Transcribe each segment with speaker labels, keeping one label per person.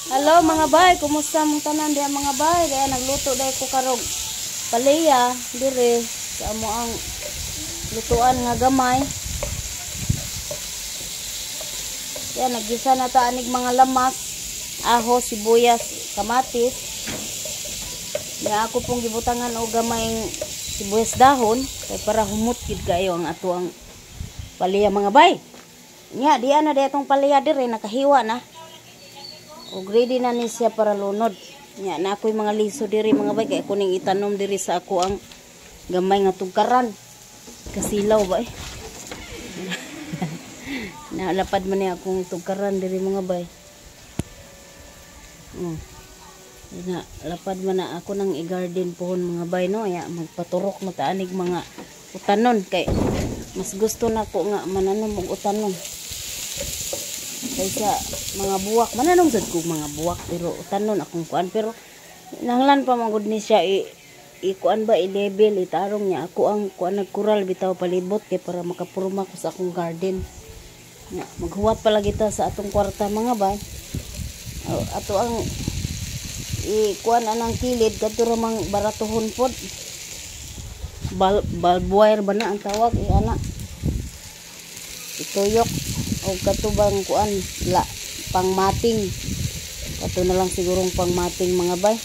Speaker 1: Hello mga bay, kumusta mong tanan diha mga bay? Diha nagluto dai ko karog paleya dire sa amo ang lutuan nga gamay. Diha naggisa na ta anig mga lamas, aho, sibuyas, kamatis. Nya ako pong gibutangan og gamayng sibuyas dahon kay para humot gid kayo ang ato ang paleya mga bay. Nya diha na diha tong paleya dire nakahiwa na. Og ready na ni siya para lunod. Nya na ako'y mga liso diri mga bay kay ako ning itanom diri sa ako ang gamay nga tugkaran. Kasilaw ba eh. Nalapad man ni akong tugkaran diri mga bay. Oh. Na lapad man na ako nang i-garden pohon mga bay no. Ya magpaturok mataanig mga utanon kay mas gusto nako nga mananom og utanon kaysa mga buwak. Mananom sad kog mga buwak pero utanon akong kuan, pero nanglan pa man gud ni siya i kuan ba, i-level itarong niya ako ang kuan nagkural bitaw palibot kay para makapurma ko sa akong garden. Nya maghuwat pala kita sa atong kwarta mga bay. O, ato ang i kuan anang kilid kadto ra mang baratohon pod. Bulb wire ba na ang tawag ana. Ituyok og katubang kuan la pangmating. Kato na lang sigurong pangmating mga bay.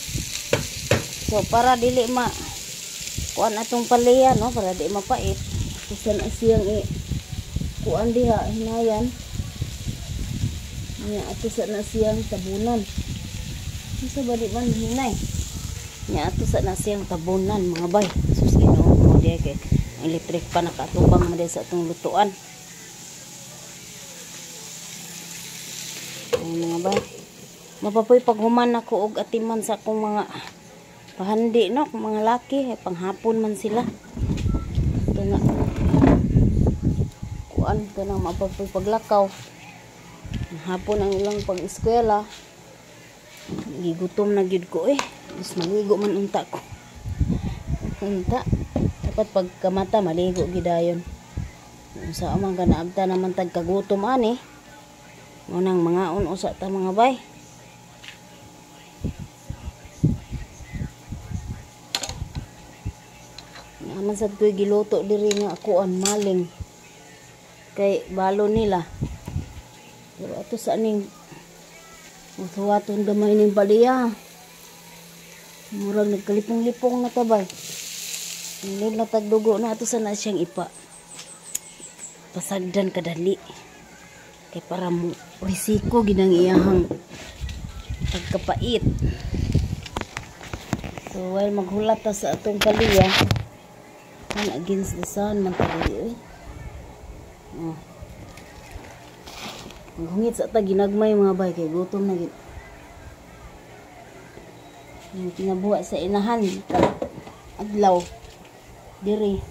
Speaker 1: So para dili ma kuan atong paleya no, para di mapait. Kusan siyang i kuan diha hinayan. Nya ato sa na siyang tabunan. Unsa ba di man hinay? Nya ato sa na siyang tabunan mga bay. Sus Ginoo mo diha kay ang electric pa nakatubang man diha sa atong lutuan. Ay, mga bay. Mapapoy paghuman ako og atiman sa akong mga pahandi no, akong mga laki, ay panghapon man sila. Ito nga. Kuan kanang mapapoy paglakaw. Hapon ang ilang pag-eskwela. Gigutom na gyud ko eh. Mas maligo man unta ko. Unta. Dapat pagkamata maligo gyud dayon. Unsa man ka naabta naman tag kagutom ani. Munang mangaon usa ta mga bay. Naman sad ko'y giluto diri nga kuan maling. Kay balo nila. Pero ato sa ning huwaton gamay ning baliya. Murag nagkalipong-lipong na ta bay. Nilid na tagdugo na ato sa na siyang ipa. Pasagdan kadali. Kay para mo risiko ginang iyahang pagkapait. So while maghulat ta sa atong paliya, man against the sun man ta dili, eh. Oh. Maghungit sa ta ginagmay mga bay kay gutom na gid. Yung kinabuha sa inahan adlaw diri.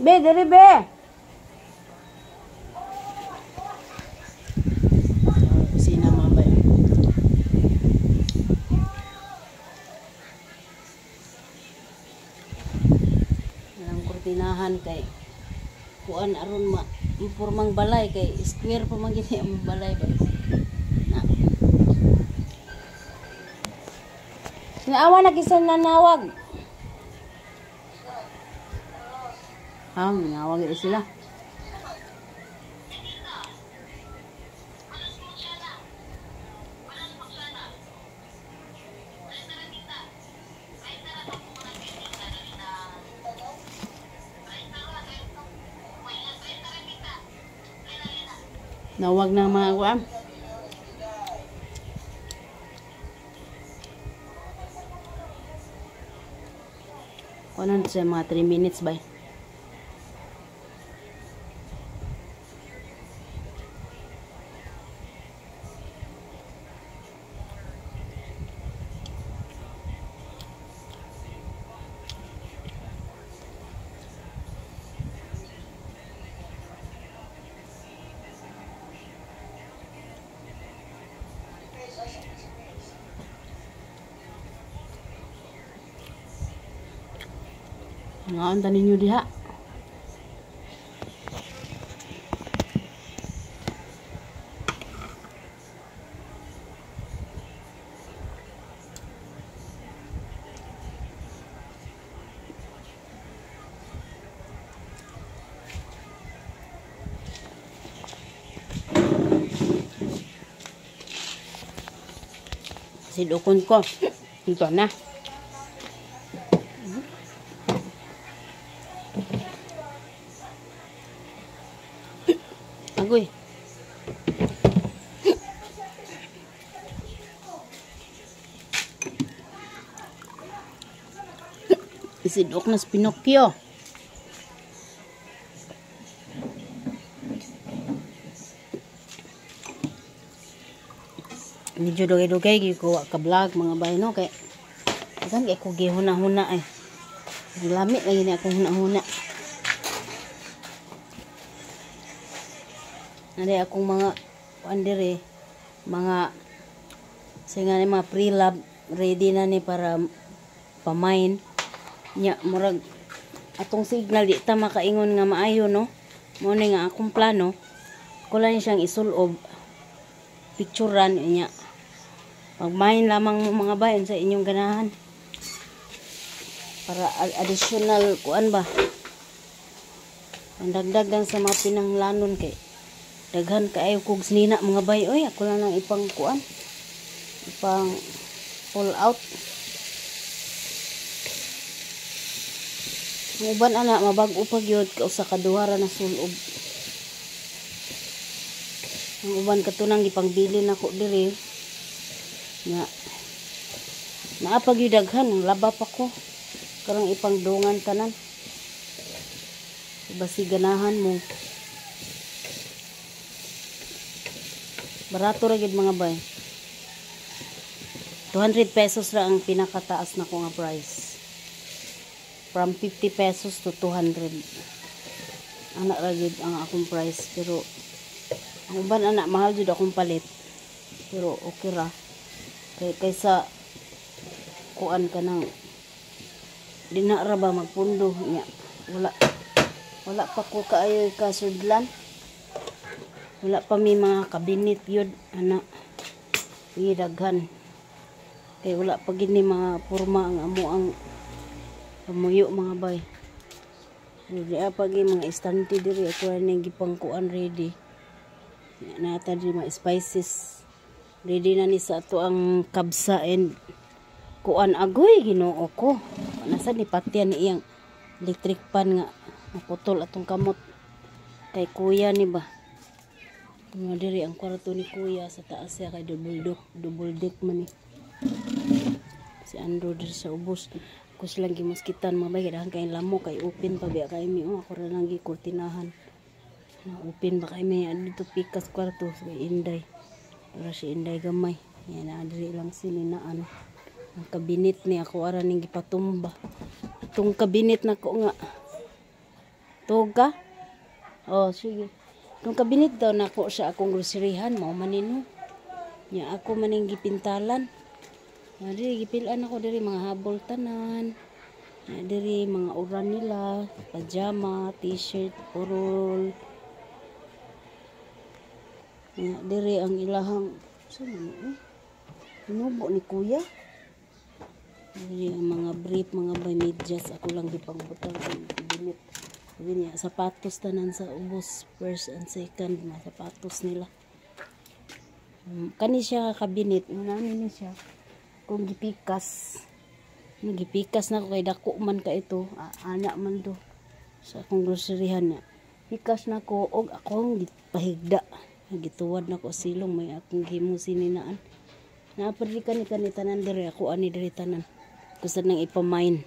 Speaker 1: Be, diri be. Kusina mga bay. Walang kurtinahan kay kuan aron ma impormang balay kay square pa man gini ang balay ba. Na. Naawa na kisan nanawag. Ah, nanawag ito sila. Nawag na mga kuan. Kuan sa mga 3 minutes bay. Ngaon ta ninyo diha? Sidukon ko. Ito na. Agoy. Isidok na si Pinocchio. Medyo dugay-dugay gyud ko wa ka vlog, mga bay, no, kay kan kay ko gihuna-huna ay. Lami lagi ni akong huna-huna. Nari akong mga kuan diri, mga sa nga ni mga pre-lab ready na ni para pamain. Nya murag atong signal di ta makaingon nga maayo, no. Mo ni nga akong plano ko lang siyang isulob, picturean niya. Magmain lamang mo, mga bayan, sa inyong ganahan. Para additional kuan ba. Ang dagdag lang sa mga pinanglanon kay daghan kaayo kog sinina, mga bay, oy. Ako lang nang ipang kuan. Ipang pull out. Ang uban ana mabag-o pa gyud ka usa ka duha ra na sulob. Ang uban katunang gipangbili nako diri. Nga naa pa gyud daghan, ang laba pa ko. Karong ipangdungan tanan. Basi ganahan mo. Barato ra gyud, mga bay. 200 pesos ra ang pinakataas na ko nga price. From 50 pesos to 200. Ana ra gyud ang akong price, pero ang uban ana mahal jud akong palit. Pero okay ra. Kay kaysa kuan ka nang di na ra ba magpundo nya. Wala pa ko kaayo kasudlan. Wala pa mi mga kabinet yun ana. Sige, daghan. Kay wala pa gini mga porma ang amo ang pamuyo, mga bay. Di pa gi mga istante diri, ako ning gipangkuan ready. Nata diri mga spices. Ready na ni sa ato ang kabsa and kuan. Agoy, Ginoo ko. Nasa ni patyan ni iyang electric pan nga naputol atong kamot kay kuya ni ba. Mga diri ang kwarto ni kuya sa taas siya kay double deck man ni. Si Andrew diri sa ubos. Ako silang gimuskitan, mga bay, kay kay lamok kay open pa biya kay mi, oh, ako ra lang gikurtinahan. Na open ba kay mi dito pikas kwarto sa kay Inday. Para si Inday gamay. Yan na diri lang sininaan. Ang kabinet ni ako ara ning gipatumba. Itong kabinet na ko nga. Tuga? Oh, sige. Itong kabinet daw nako sa akong groceryhan, mao manino. Nya ako maning gipintalan. Ya, diri gipilan ako diri mga habol tanan. Ya, diri mga uran nila, pajama, t-shirt, purol. Ya, diri ang ilahang sa man eh? Hinubo ni kuya. Diri ang mga brief, mga bay, medyas ako lang gipangbutang ang kabinet. Sabi niya, sapatos tanan sa ubos, first and second, mga sapatos nila. Kani siya kabinet, nani ni siya. Kung gipikas, gipikas na ko kay dako man ka ito, ana man do sa akong groceryhan niya. Pikas na ko og akong gipahigda. Gituwad na ko silong may akong gimo sininaan. Naapari kani kani tanan diri ako ani diri tanan. Gusto nang ipamain.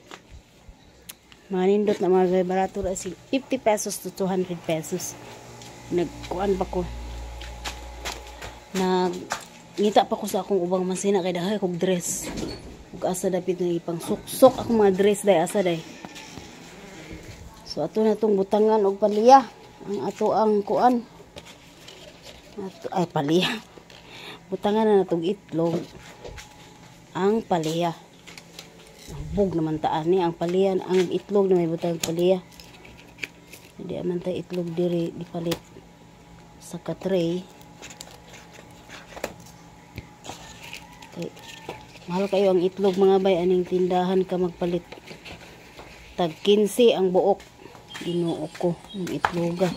Speaker 1: Manindot na, mga barato ra si 50 pesos to 200 pesos. Nagkuan pa ko. Nag ngita pa ko sa akong ubang masina kay dahay kog dress. Ug asa dapit nga ipang suksok akong mga dress day, asa day. So ato na tong butangan og palya. Ang ato ang kuan. Ato, ay, palya. Butangan na natong itlog. Ang palya. Bug naman taan ni ang palya, ang itlog na may butang palya. Hindi man tayo itlog diri gipalit sa ka-tray. Kay mahal kayo ang itlog, mga bay, aning tindahan ka magpalit. Tag 15 ang buok. Ginoo ko ang itloga.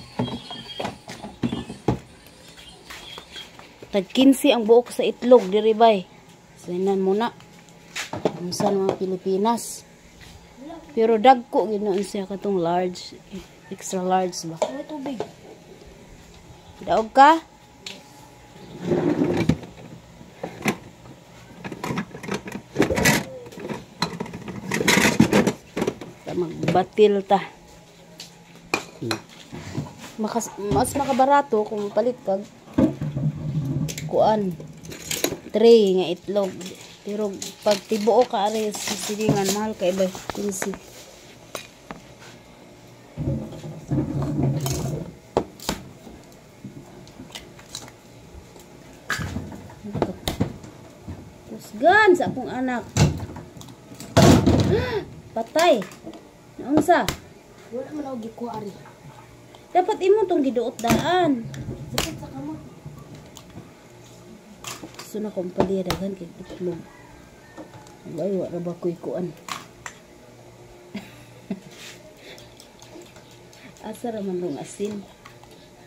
Speaker 1: Tag 15 ang buok sa itlog diri, bay. Sinan muna. Unsa mga Pilipinas. Pero dagko ginoon siya katong large, extra large ba.
Speaker 2: May tubig.
Speaker 1: Daog ka? Ta magbatil ta. Mas makabarato kung palit kag kuan tray nga itlog. Pero pag tibuo ka ari sa silingan, mahal kay ba 15. Kusgan sa akong anak. Patay. Naunsa?
Speaker 2: Wala man ako gikuha ari.
Speaker 1: Dapat imo tong giduot daan.
Speaker 2: Sakit sa kamot.
Speaker 1: Gusto na kong paliya daghan kay itlog. Ay, wa ra ba ko'y kuan. Asa ra man dong asin.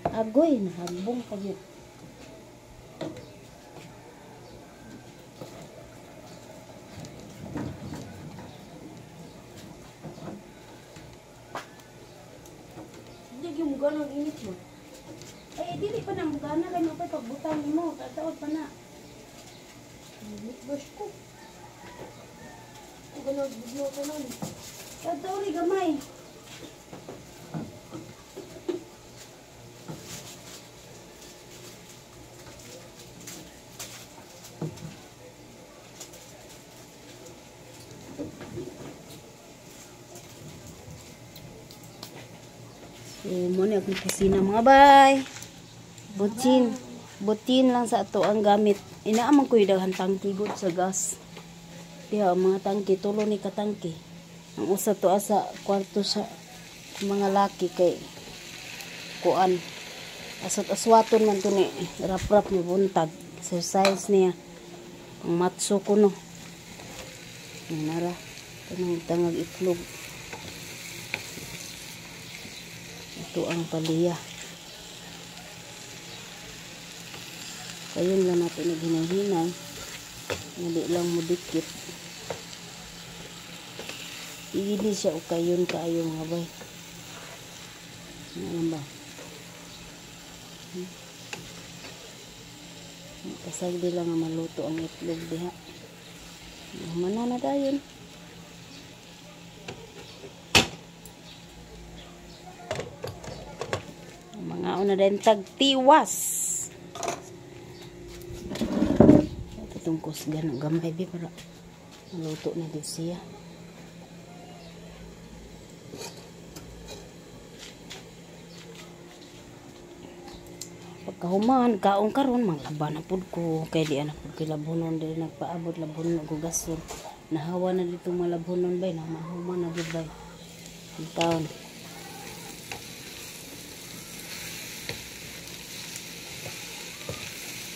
Speaker 1: Agoy, nahagbong pa gyud.
Speaker 2: Hindi gyud mo ganang init mo.
Speaker 1: Ay, dili pa na mugana kay mapay pagbutang nimo, tataod pa na.
Speaker 2: Init brush ko. Ko ganang video ko nun.
Speaker 1: Tataod ri gamay. So, mo ni akong kusina, mga bay. Butin. Butin lang sa ato ang gamit. Inaaman ko yung daghan tangki gud sa gas. Diha ang mga tangki, tulo ni katangki. Ang usa to asa kwarto sa mga laki kay kuan. Asat aswaton man to ni rap-rap ni buntag. Exercise niya. Ang matso ko no. Nara. Tanang tangag itlog. Ito ang paliya. Kayon lang natin naghinay-hinay. Hindi lang mo dikit. Igili siya o kayon kaayo, mga bay. Ano ba? Pasagdi lang nga maluto ang itlog diha. Humana na dayon. Mga una din tagtiwas. Ito itong kusgan ng gamay bi para maluto na din siya. Pagkahuman, kaon karon manglaba na pud ko kay di anak pud kay labunon dili nagpaabot labunon og gason. Nahawa na dito mga labunon bay, na mahuman na gid bay. Ang taon.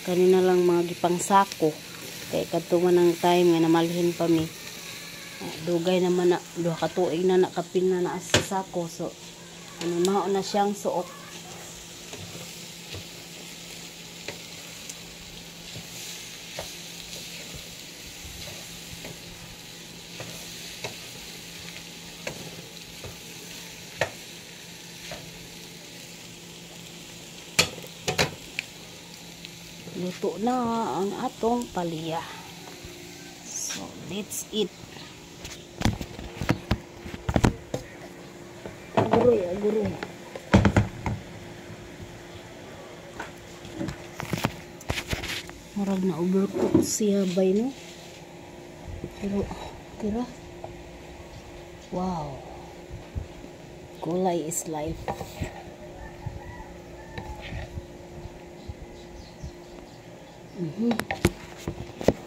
Speaker 1: Kanina lang mga gipangsako kay kadto man ang time nga namalhin pa mi. Dugay naman na duha ka tuig na nakapil na naa sa sako, so ano mao na siyang suot. Luto na ang atong palya. So, let's eat. Aguroy, aguroy. Murag na overcook siya bay no. Pero tira. Wow. Gulay is life.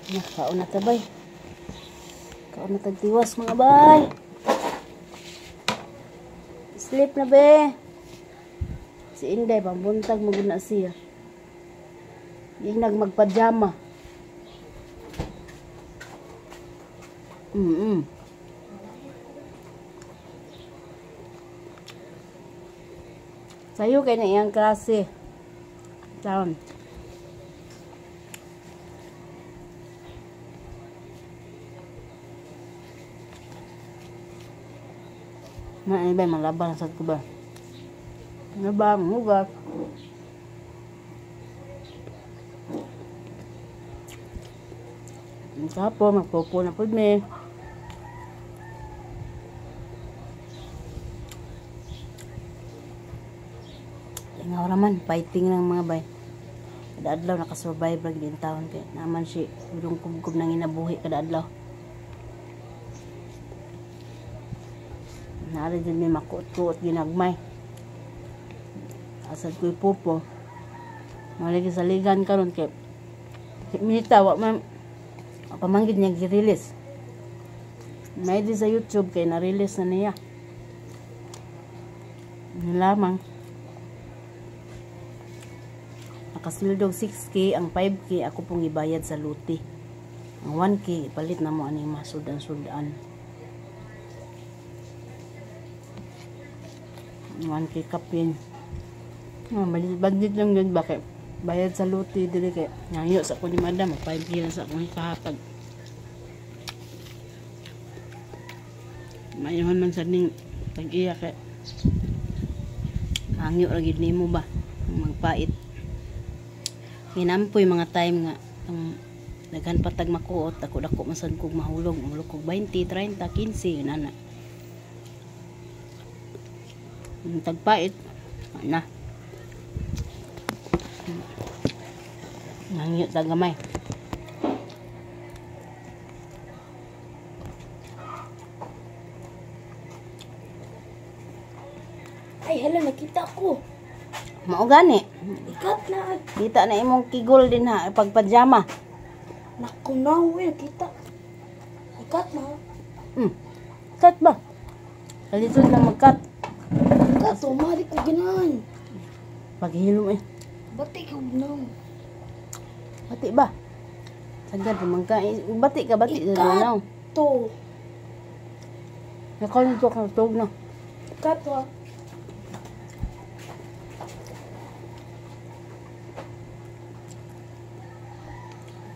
Speaker 1: Na, kaon na ta bay. Kaon na tag tiwas, mga bay. Sleep na be. Si Inday pambuntag mo gud na siya. Yung magpajama. Sayo kay na iyang klase. Taon. Na ba malaban sad ko ba. Naba mugas. Kapo magpupo na pud mi. Ingaw raman fighting ng mga bay. Kada adlaw nakasurvive ra gid taon kay naman si durong kubkob nang inabuhi kada adlaw. Naara jud mi makuot-kuot ginagmay. Asad ko'y pupo. Malagi sa ligan karon kay minita wa man pamanggid niya gi-release. May di sa YouTube kay na-release na niya. Yun lamang. Nakasildog 6K, ang 5K ako pong ibayad sa luti. Ang 1K ipalit na mo aning masudan-sudan. 1K kapin. Budget lang yun ba kay bayad sa luti dili kay ngayo sa ko ni madam 5K lang sa akong kahatag. Mayuhan man sad ning tag-iya kay hangyo ra gid nimo ba magpait. Ginampoy mga time nga ang daghan patag makuot ako dako man sad kog mahulog, mahulog kog 20, 30, 15 yun ana. Ang tagpait na. Nangyo ta gamay.
Speaker 2: Ay, hala, nakita ko.
Speaker 1: Mao gani.
Speaker 2: Ikat na.
Speaker 1: Kita na imong kigol din ha, pagpajama.
Speaker 2: Naku na, uy, nakita. Ikat na.
Speaker 1: Cut ba? Kalisod lang mag-cut.
Speaker 2: Cut, umari ko ginahan.
Speaker 1: Paghilom eh.
Speaker 2: Bati ko ginahan.
Speaker 1: Bati ba? Sagad man ka. Bati ka, bati.
Speaker 2: Ikat to.
Speaker 1: Nakalito ka, tug na.
Speaker 2: Ikat to.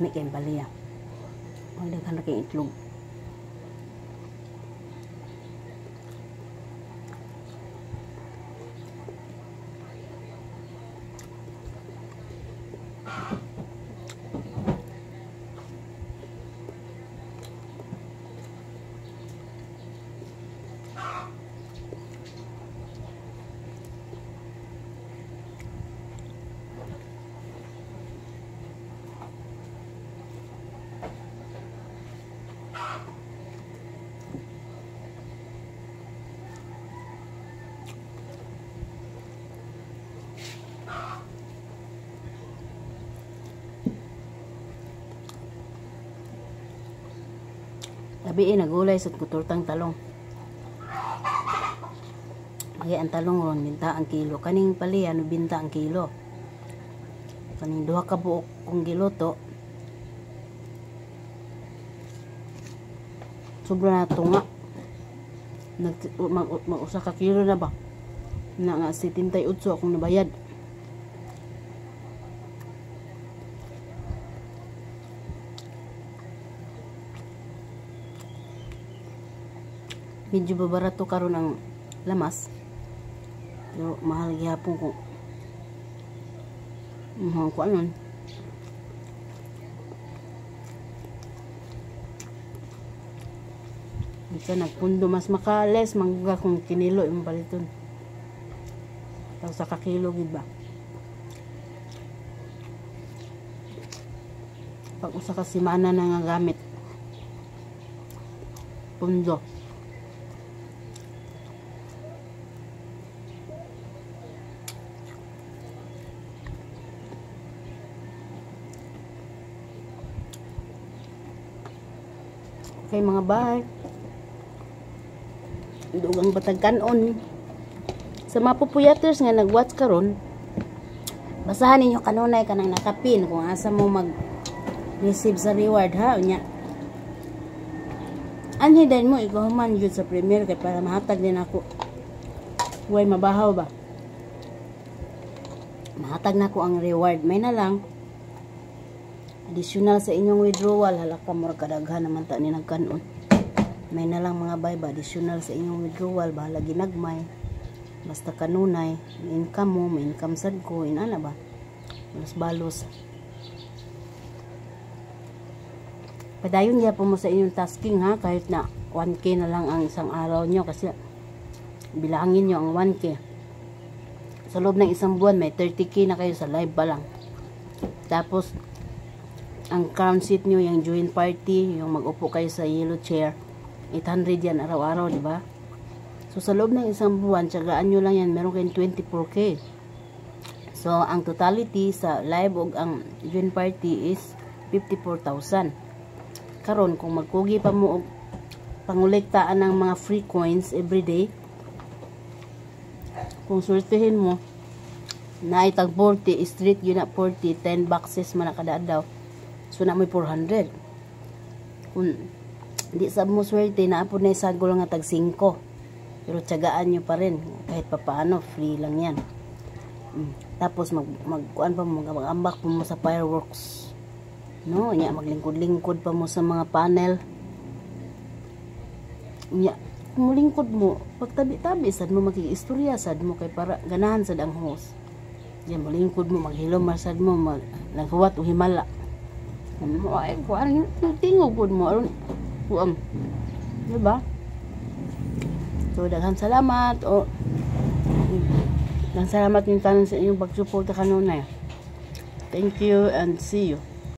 Speaker 1: May kayong baliya. Ang daghan na kayong itlog. Gabi nagulay sa kuturtang talong. Magi ang talong ron binta ang kilo. Kaning paliya no binta ang kilo. Kaning duha ka buok kung giluto. Sobra na tunga. Mag-usa ka kilo na ba? Na nga 78 akong nabayad. Medyo babarato karon ang lamas. Pero mahal gihapon ko. Mahal ko anon. Bisa nagpundo mas makales mangga kung kinilo imong paliton. Tapos sa kakilo gid ba. Pag usa ka semana na nga gamit. Pundo. Okay mga bay. Dugang batag kanon. Sa mga pupuyaters nga nag-watch karon, basahan ninyo kanunay kanang nakapin kung asa mo mag-receive sa reward ha unya. Anhi din mo ikahuman jud sa premiere kay para mahatag din ako. Way mabahaw ba? Mahatag na ko ang reward may na lang. Additional sa inyong withdrawal, hala ka murag kadaghan naman ta ni nagkanon. May na lang mga bay ba, additional sa inyong withdrawal, bahala ginagmay. Basta kanunay, may income mo, may income sad ko, inana ba? Balos balos. Padayon gyapon mo sa inyong tasking ha, kahit na 1K na lang ang isang araw nyo kasi bilangin nyo ang 1K. Sa loob ng isang buwan, may 30K na kayo sa live pa lang. Tapos, ang crown seat nyo, yung join party, yung mag-upo kayo sa yellow chair, 800 yan araw-araw, di ba? So, sa loob ng isang buwan, tiyagaan nyo lang yan, meron kayong 24K. So, ang totality sa live o ang join party is 54,000. Karon, kung magkugi pa mo og pangolektaan ng mga free coins every day, kung surtihin mo, na itag 40, street yun na 40, 10 boxes man na kada adlaw. So, na may 400. Kung di sab mo swerte, naa pod na sagol nga tag 5. Pero tiyagaan nyo pa rin, kahit papaano, free lang yan. Tapos mag magkuan pa mo, mag-ambak pa mo sa fireworks. No, nya maglingkod-lingkod pa mo sa mga panel. Nya, kung mulingkod mo, pagtabi-tabi sad mo, makigistorya sad mo kay para ganahan sad ang host. Yan, mulingkod mo, maghilom sad mo, naghuwat o himala. Ano, ay, kuan, tingog pud mo aron kuan. Diba? So, daghang salamat o daghang salamat yung tanan sa inyong pagsuporta kanunay. Thank you and see you.